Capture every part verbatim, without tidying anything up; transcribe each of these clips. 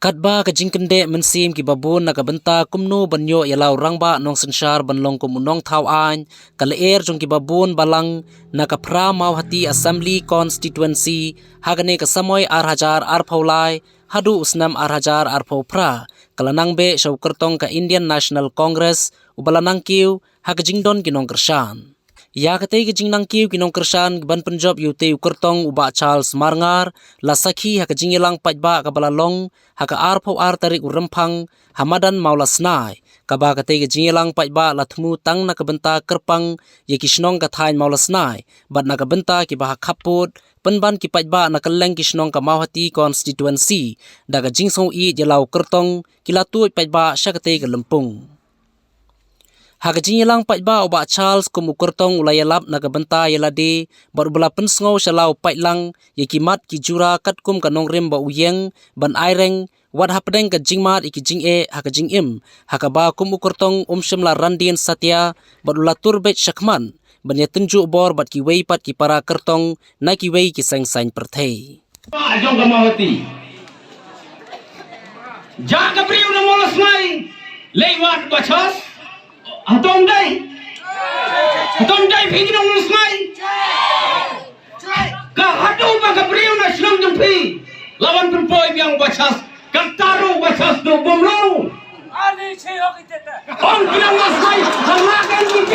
Katba ka jingkyndit mynsiem kiba bun na ka bynta kumno ban ïoh ïa la u rangbah nongsynshar ban long kum u nongthaw aiñ, ka lyer jong kiba bun balang na ka Phra Mawhati Assembly Constituency ha kane ka samoi ar hajar arphew lai haduh u snem ar hajar arphew phra, ka la nang beh sha u kyrtong ka Indian National Congress, uba la nang kiew ha ka jingdon ki nongkyrshan. Ïa katei ka jingnang kiew ki nongkyrshan ban pynjop ïa utei u kyrtong u Bah Charles Marngar, la sakhi ha ka jingïalang paidbah kaba la long ha ka arphew ar tarik u Rymphang ha madan Mawlasnai, kaba katei ka jingïalang paidbah la thmu tang na ka bynta kyrpang ïa ki shnong ka thaiñ Mawlasnai bad na ka bynta kiba ha khappud, pynban ki paidbah na kylleng ki shnong ka Mawhati Constituency, da ka jingsngewieit ïa la u kyrtong ki la tuid paidbah sha katei ka lympung. Ha ka jingïalang paidbah u Bah Charles kum u kyrtong u la ïalap na ka bynta ïa lade bad uba la pynsngew sha la u paidlang ïa ki mat ki jura katkum ka nongrim ba u ïeng ban ai reng, wat hapdeng ka jingmad ïa ki jingeh ha ka jingim, ha kaba kum u kyrtong um shym la randien satia bad u la tur beit shakhmat ban ïatynjuh bor bad kiwei pat ki para kyrtong na kiwei ki seng saiñ pyrthei. Jong ka Mawhati. Ja ka briew na Mawlasnai, lei wat ba chas. Hatom dei. Hatom dei phi ki nong Mawlasnai. Ka haduh ba ka briew na shnong jong phi la wan pynpoi biang ba chas. Kata ruh ba chas duh bym long. Ong ki nong Mawlasnai, ha la ka N P P.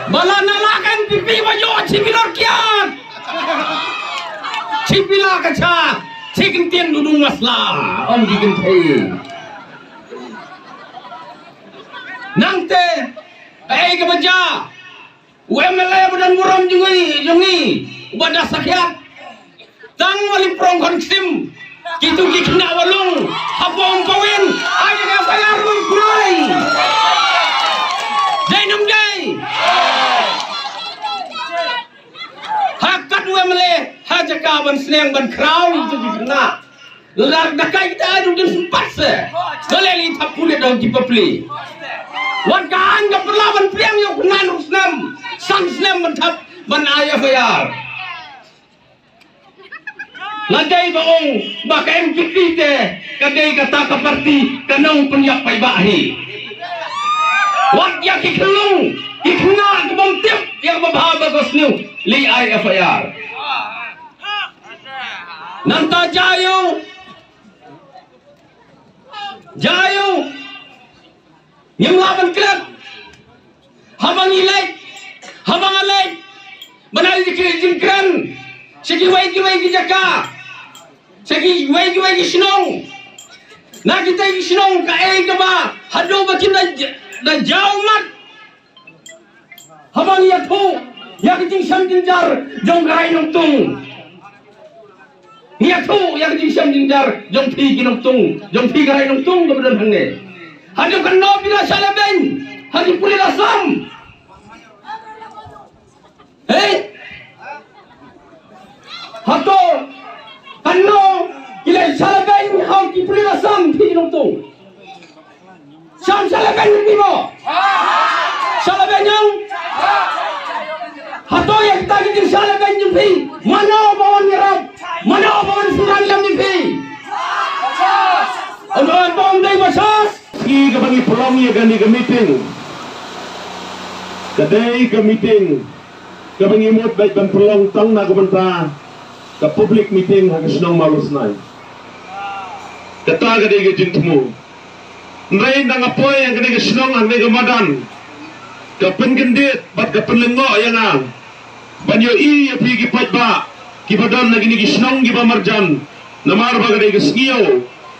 Ba la na la ka N P P ba ïoh chi bilor kiad. Chi pila ka cha, chi kyntien dudung masla, ong ki kynthei. Nangte, eh, ka ba ja. U M L A ba don burom jong ngi, jong ngi, uba da sakhiat. Tang wali prong khon ksim. Kitu ki khynnah walung. Hapong pawin. Ai ka FIR lum kulai. Dei num dei. Ha kat u M L A. Ha jaka ban sneng ban kraw kitu ki khynnah. Lada kai kita ai rutin sempat se. Dole li thap kulit daun ki papli. Wan ka an ka perla ban pliang ïa u khynnah u snem. San snem ban thap ban ai FIR. Lada ba ong ba ka M P P te ka dei kata ka parti ka nong pynïap paidbah hi. Wat ïa ki khyllung ki khynnah ki bym tip ïa ka ba bha ba ka sniew li ai FIR. Nangta jaïew. Jaïew. Ngim lah ban klet. Haba ngi leit. Haba nga leit. Ban ai ki jingkren. Sha kiwei kiwei ki jaka. Sha kiwei kiwei ki shnong. Na kita ki shnong kaei kaba haduh ba kin da, da jaw mat. Haba ngi ïathuh ïa ka jingshem jynjar jong ka rai Nongtung. Ngi ïathuh ïa ka jingshem jynjar jong phi ki Nongtung, jong phi ka rai Nongtung kaba don hangne. Haduh katno phi la shah lehbeiñ ha ki pulit Assam? Hei? Hato katno ki la shah lehbeiñ ha ki pulit Assam phi ki Nongtung? Sham shah lehbeiñ jong phi mo? Shah lehbeiñ jong? Hato ïa kita ki jingshah lehbeiñ jong phi, mano ba wan ïarap? Mano ba wan synran lem jong phi? Ong ong ong dei ba shah. Ki kaba ngi pynlong ïa kane ka meeting. Ka dei ka meeting kaba ngi mut bad ban pynlong tang na ka bynta ka public meeting ha ka shnong Mawlasnai. Kata ka dei ka jingthmu. Hynrei nang nga poi ha kane ka shnong, ha kane ka madan, ka pynkyndit bad ka pynlyngngoh ïa nga ban ïohi ïa phi ki paidbah kiba don ha kine ki shnong kiba marjan. Namar ba ka dei ka sngi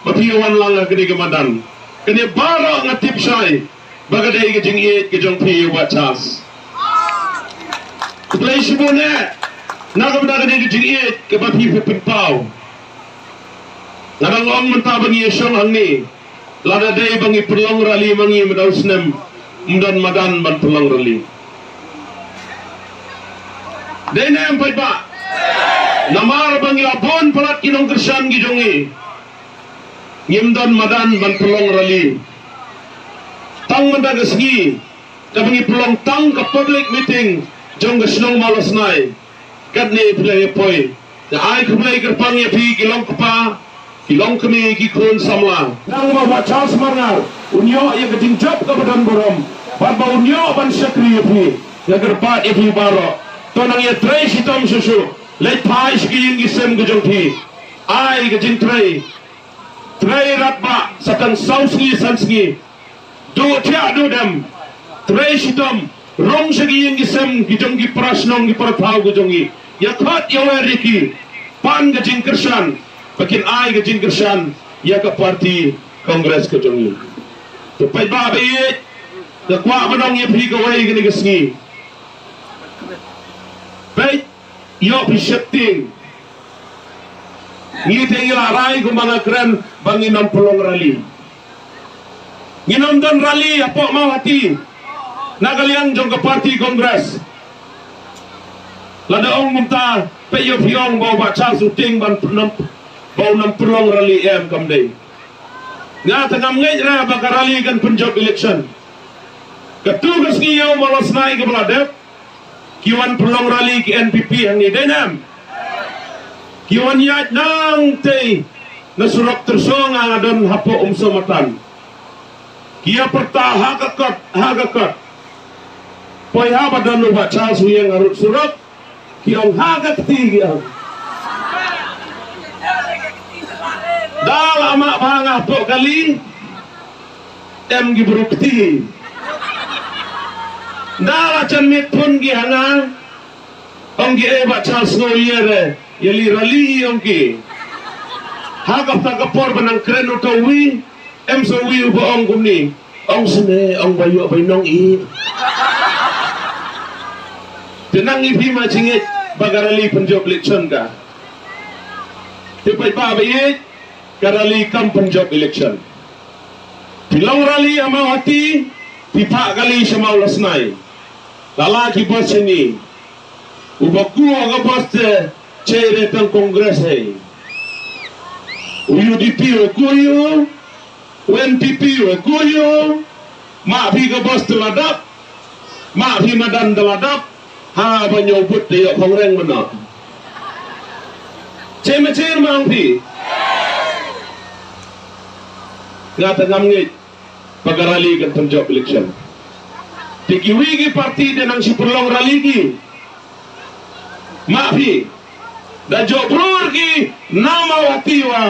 ba phi ïa wan lang ha kane ka madan. Kane baroh nga tip shai ba ka dei ka jingïeit ka jong phi ïa u Bah Charles. Khublei shibun eh na ka bynta kane ka jingïeit kaba phi pynpaw. Nga dang ong mynta ba ngi ïa shong hangne. Lada dei ba ngi pynlong rally ma ngi mynta u snem, ym don madan ban pynlong rally. Dei ne em paidbah? Namar ba ngi la bun palat ki nongkyrshan ki jong ngi, ngim don madan ban pynlong rally. Tang mynta ka sngi kaba ngi pynlong tang ka public meeting jong ka shnong Mawlasnai. Katne phi la ïa poi. Te ai khublei kyrpang ïa phi ki long kpa, ki long kmie, ki khun samla. Nang ba Bah Charles Marngar un ïoh ïa ka jingjop kaba don burom bad ba un ïoh ban shakri ïa phi. Nga kyrpad ïa phi baroh, to nang ïatrei shitom shuh shuh. Leit phai sha ki ïing ki sem ka jong phi. Ai ka jingtrei. Trei radbah sa tang saw sngi san sngi. Duh thiah duh dem. Trei shitom. Rung sha ki ïing ki sem ki jong ki para shnong ki para thaw ki jong ngi. Ïa khot ïa wer ïa ki. Pan ka jingkyrshan. Ba kin ai ka jingkyrshan ïa ka party Congress ka jong ngi. Te paidbah ba ïeit, nga kwah ban ong ïa phi kawei kane ka sngi. Peit, ïoh phi sheptieng. Ngi te ngi la rai kumba nga kren ba ngin ym pynlong rally. Ngin ym don rally hapoh Mawhati na ka liang jong ka party Congress. Lada ong kumta, peit ïoh phi ong ba u Bah Charles u tieng ban pynlong, ba un ym pynlong rally, em, kam dei. Nga te ngam ngeit re ba ka rally kan pynjop election. Katu ka sngi ïa u Mawlasnai kaba la dep, ki wan pynlong rally ki N P P hangne, dei ne em? Ki wan ïaid nangtei na surok Tyrsong, nga don hapoh Umsawmatan. Ki ïa pyrta ha ka kot, ha ka kot. Poi haba don u Bah Charles u ïeng harud surok, ki ong ha ka kti, ki ong. Da la mah bha nga hapoh kali, em, ki briew kti. Da la jan miet phone ki ha nga, ong ki, eh, Bah Charles, sngew ïa re, ïa leit rally, ong ki. Ha kata ka por ba nang kren uta uwei, em, sa uwei uba ong kumne. Ong sne, ong ba ïoh ba i nong i. Te nang i phi ma jingit ba ka rally pynjop election ka. Te paidbah ba ïeit, ka rally kam pynjop election. Phi long rally ha Mawhati, phi phah kali sha Mawlasnai. La la ki bus shane. Uba kuh ha ka bus te, chei re tang Congress hei. U U D P u kuh ïa u, u N P P u kuh ïa u, mah phi ka bus te la dap, mah phi madan te la dap, haba ñiew vote te ïoh khongreng mynno. Chei ma chei ma ong phi. Nga te ngam ngeit ba ka rally kan pynjop election. Te kiwei ki party te nang shu pynlong rally ki. Mah phi. Da jop briew ki na Mawhati wa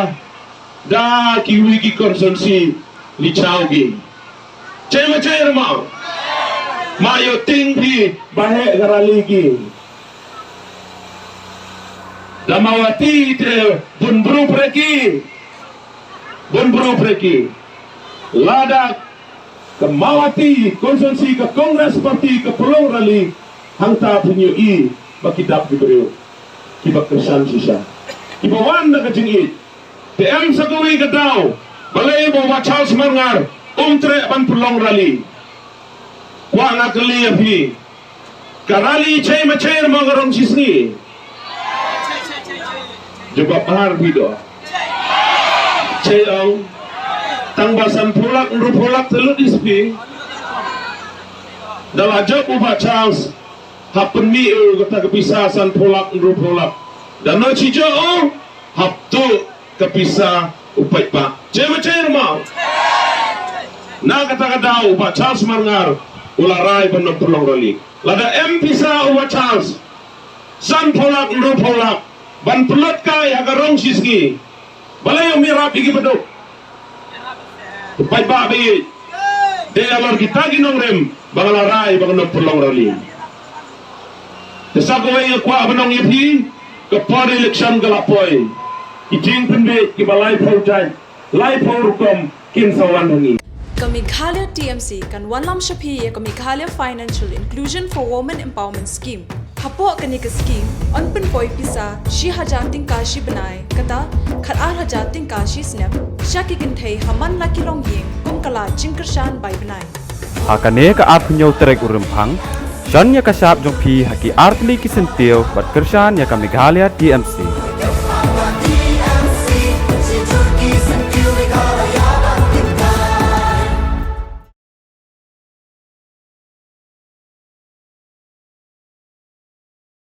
da kiwei ki constituency li chaw ki. Chei ma chei ma ong. Ma ïoh tieng phi ba heh ka rally ki. Da Mawhati te bun briew pre ki. Bun briew pre ki. Lada ka Mawhati constituency ka Congress party ka pynlong rally, hangta phin ïohi ba ki dap ki briew kiba kyrshan shisha, kiba wan da ka jingïeit. Te em sa kawei ka daw, balei ba u Bah Charles Marngar um treh ban pynlong rally? Kwah nga kylli ïa phi, ka rally chei ma chei ma ka rong shisngi? Jubab bha phi doh. Chei ong. Tang ba sanphew lak, hynriewphew lak te lut i spi. Da la jop u Bah Charles, hap pynmih u kata ka pisa sanphew lak, hynriewphew lak. Da noh shi jop u, hap tuh ka pisa u paidbah. Chei ma chei ma ong. Na kata ka daw u Bah Charles Marngar u la rai ban ym pynlong rally. Lada em pisa u Bah Charles, sanphew lak, hynriewphew lak, ban pynlut kai ha ka rong shisngi, balei um ïarap ïa ki baduk? Te paidbah ba ïeit, dei halor kita ki nongrim ba nga la rai ba ngan ym pynlong rally. Te sa kawei nga kwah ban ong ïa phi, ka por election ka la poi. Ki jingpynbeit kiba laiphew jait, laiphew rukom kin sa wan ha ngi. Ka Meghalaya T M C kan wanlam sha phi ïa ka Meghalaya Financial Inclusion for Women Empowerment Scheme. Hapoh kane ka scheme yn pynpoi pisa shi hajar tyngka shi bnai, kata khat ar hajar tyngka shi snem, sha ki kynthei ha man la ki longïing kum ka lad jingkyrshan bai bnai. Ha kane ka arphew hynñiew tarik u Rymphang, shon ïa ka shap jong phi ha ki artylli ki syntiew bad kyrshan ïa ka Meghalaya T M C.